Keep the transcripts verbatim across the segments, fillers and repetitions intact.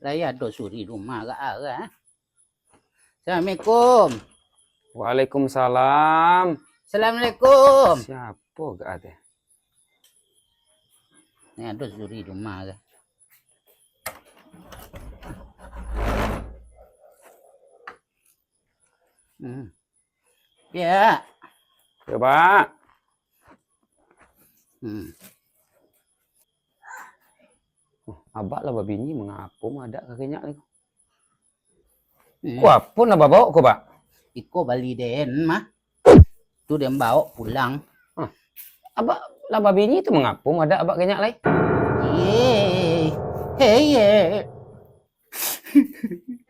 Lai ado suri rumah agak arah. Assalamualaikum. Waalaikumsalam. Assalamualaikum. Siapo agak ado? Ni ado suri rumah agak. Hmm. Ya. Ya, Pak. Hmm. Oh, abak lah babini, mangapo madak kakenyak ni? Hmm. Ko apo nan babao ko, Pak? Iko bali den mah. Tu den bao pulang. Ah, abak lah babini tu mangapo madak abak kenyak lai? Ye. Hei, ye.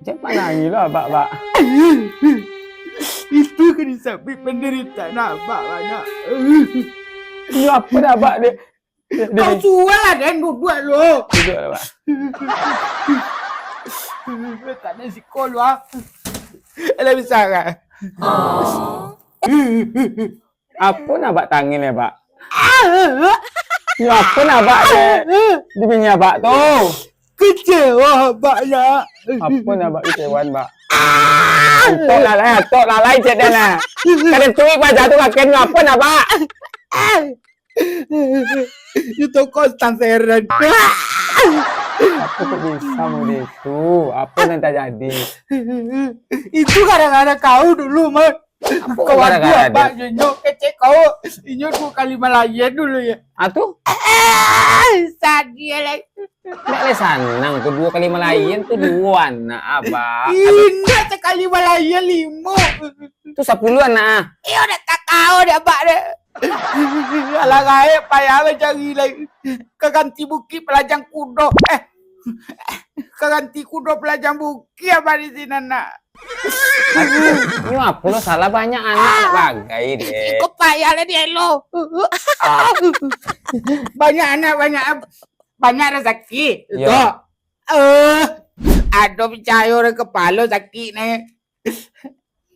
Jan manangih lo abak, Pak. Itu ka disabuik pandaritaan abak banyak. Iyo apo dah abak dek? Kau suruah lah den duduak lo. Duduak lah, Pak. Tak ada siko lo ah. Alah bisa kan? Apo nan abak tangin, Pak? Yo, apo nan abak di, di bini abak tu? Kecewa abak nak. Apo nan abak kecewa, Pak? Antok lah lai, antok lah lai, cek den lah. Kada tuik paja tu kakenyo, apo nan abak? Itu konstan seren. Apo kok bisa model itu? Apo nan tajadi? Itu gara-gara kau dulu, Man. Apo kau adu gara-gara abak dia? Inyo kecek kau. Inyo duo kali malayan dulu ya. Ah, tu? Sadia lai. Ndak lai sanang tu, duo kali malayan tu duo anak abak. Indak, sakali malayan limo. Tu sapuluah anak ah. Iyo, dak takao dek abak dek. Alah gaek payah mancari lai. Ka ganti bukik palajang kudo. Eh. Ka ganti kudo palajang bukik abak di sinan nak. Aduh, ini apo lo salah banyak anak nak bagai dek. Iko payah lah dielo. Ah. Banyak anak, banyak, banyak rasaki. Yo. Tok. Eh, ado picayo dek kapalo sakik ni.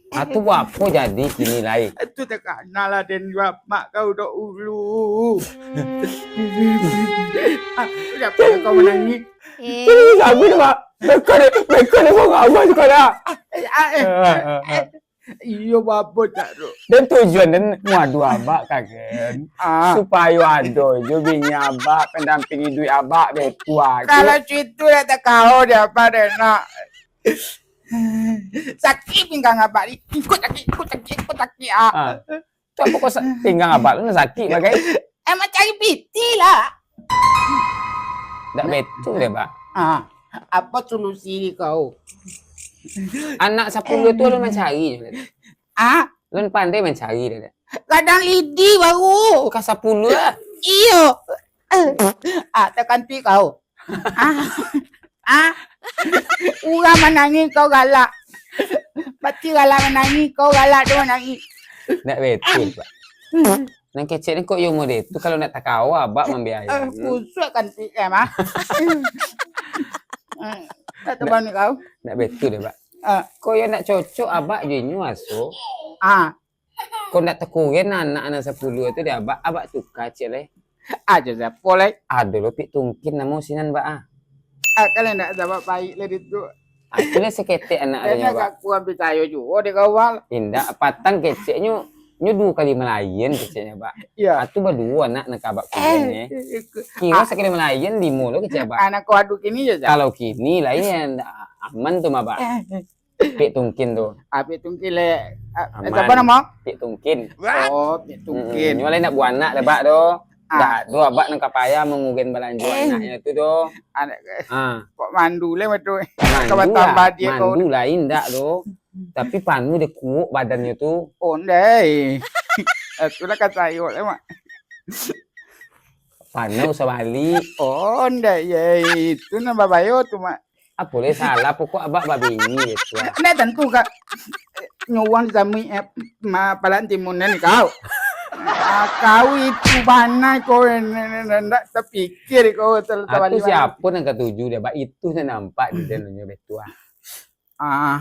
Atu buapo jadi kini lai? Atu takana lah den jua mak kau dok ulu. Ah, siapo kau manangih? Eh. Sabi tu, Mak. Beko ni, beko ni, Mak. Abah suka dah. Eh, ah, eh, eh, eh. Iyo, babo tak tu. Dan tujuan dan madu abak kagen. Ah. Supayo ado jo bini abak, pendamping iduik abak, betua. Kalau situ dah takao dia apa deh, nak. Sakik pinggang abak ni. Ikut sakik, ikut sakik, ikut sakik, ah. Ah. Tu apo kau sa-, pinggang abak tu nan sakik bagai? Eh, mancari piti lah. Ndak betul deh, Bak. Ah, apo solusi kau? Anak sapuluah tu alun mancari. Ah? Alun pandai mancari deh. Kadang lidi baru. Ka sapuluah lah. Iyo. Ah, takanti kau. Ah, ah, urang manangih kau galak. Pati galak manangih, kau galak tu manangih. Ndak betul, Pak. Nan kecek ni kok yo model tu, kalau nak takao abak mambiayai. Eh, kusut kantik eh, mah. Hmm, tak terbang ni kau. Ndak betul deh, Pak. Ah. Kok yo nak cocok abak jo inyo aso. Ah. Kok ndak takuren anak nan sapuluah tu dek abak, abak tuka ciek lai. Ajo siapo lai? Ado lo Pik Tungkin namo sinan, Bak, ah. Ah, kalau ndak sabab baik lah di tu. Aku lah saketek anak dia, Bak. Aku ambil sayo juo dek kau, Bak. Indak, patang keceknyo, nyo duo kali malayan keceknyo, Bak. Iyo. Atu baduo anak nan ka abak kuren, eh. Kiro sakali malayan limo lo kecek abak. Anak kau adu kini jo, Bak? Kalau kini lain, aman tu mah, Bak. Pik Tungkin tu. Ah, Pik Tungkin le. Ah, aman. Siapa nama? Pik Tungkin. Oh, Pik Tungkin. Mm-mm. Nyo lai nak buanak le, Bak, tu. Ah. Dak tu abak nan ka payah manguren balanjo eh. Anaknyo tu tu. Anak, ah. Kok mandu le, Mak, tu? Mandu lah. Mandu lain dak tu. Tapi panu dek kuok badannyo tu. Oh, ndai. Aku lah ka sayok le, Mak. Panu sabalik. Oh, ndai, ye. Itu nan babayo tu, Mak. Apo le salah, pokok abak babini itu, ah. Ndak tantu ka nyuwang disamuik, eh, ma-, palan timun ni kau. Ah, kau itu bana kau, n-, n-, n-, ndak tapikir kau. Atu siapo nan katuju dek abak, itu nan nampak di dalamnyo betua. Ah.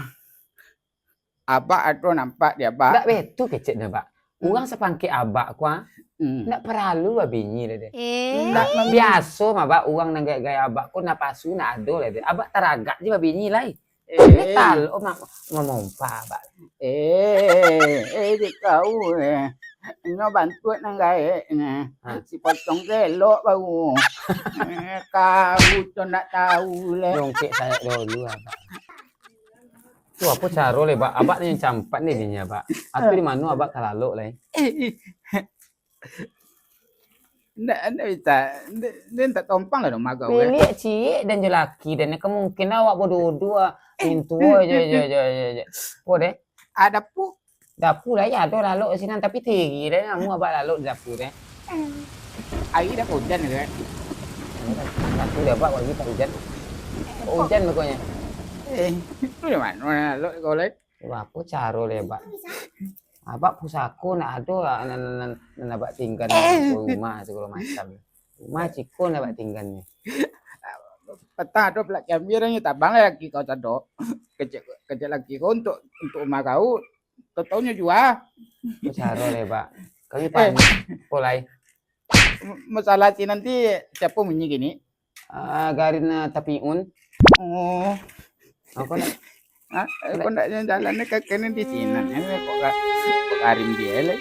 Abak ado nampak di abak. Ndak betu keceknyo, Bak. Urang sapangkek abak ko, ah, Hmm. ndak paralu babini lai deh. Eh. Ndak biaso mah, Bak, urang nan gaek-gaek abak ko napasu ndak ado lai deh. Abak taragak je babini lai. Eh, Tal, oh, ma- mamompa abak. Eh, eh, dek kau eh. Nyo bantuak nan gaek nyo. Ha. Si potong kelok baru. Eh, kau tu ndak tahu leh. Jongkek sayak dulu, Abak. Tu apo caro lai, Bak? Abak ni campat ni bini abak. Atu di mano abak ka lalok lai? Ndak, ndak bisa. Ndak, ndak tompang lah rumah kau eh. Biliak ciek dan jo laki dan kemungkinan awak baduo-duo ah. Pintu je je je je je. Ko deh. Ada pu. Dapur lah ya, ado lalok sinan tapi tiri deh namu abak lalok di dapur deh. Hari dah hujan ke? Satu deh abak lagi tak hujan. Hujan pokoknya. Eh, tu di mana lalok kau lai? Wah, apo caro lai, Bak? Abak pusako ndak ado lah, nan, nan, nan, nan abak tinggan rumah segala macam. Rumah ciko nan abak tinggan ni. Patang ado pelak kiambi nyo tabang lai laki kau tado. Kecek kecek laki kau untuk untuk rumah kau. Tau-taunyo jua. Apo caro lai, Bak? Kami panik. Apo lai? Masalah si nanti siapa munyi gini? Ah, garin ah, tapiun. Oh, Apo nak? ha? Kau ndak jalan ni kakek ni di sini ni kok ga- kok garin dia lai.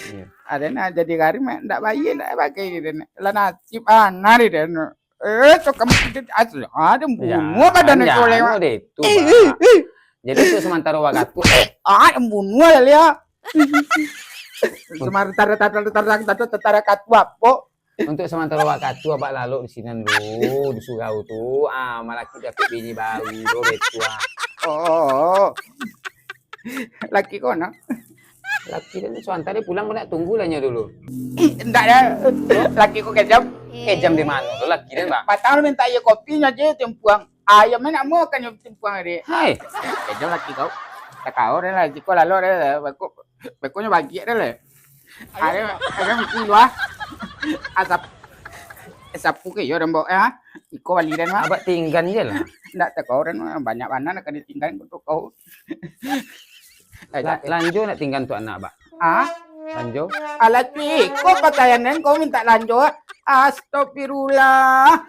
Iya. Ada nak jadi garin mak ndak bayar ndak pakai dia ni. Lah nasib anak dia ni. Eh, tu kamu asli ada bunuh badan Jangan kau lewat. Deh tu. Jadi tu sementara waktu eh, Ah, bunuh lah dia. Sementara tara tara tara tara tara katu apa? Untuk sementara waktu abak lalok di sinan dulu, di surau tu. Ah, malaki dapek bini baru tu betul ah. Oh. Laki kau nak? Laki dan suanta dia pulang kau nak tunggu lah nyo dulu. Ndak dah. Laki kau kejam. Eh, jam di mana tu laki dan, Bak? Patang lu minta air kopi nyo aja timpuang. Ayam mana mau kan timpuang dia. Hai. Kejam laki kau. Tak kau dah lah, jiko lalu dah lah. Beko, bekonyo bagi dah lah. Ada ada mesti luar. Asap sapu ke yo dan bawa ya. Iko bali dan mah. Abak tinggan je lah. Ndak tak kau dan mah. Banyak mana nak kena tinggal untuk kau. La- Lanjo nak tinggan tu anak, Bak. Ah, Lanjo. Alah, iko pakaian dan kau minta lanjut. Astagfirullah.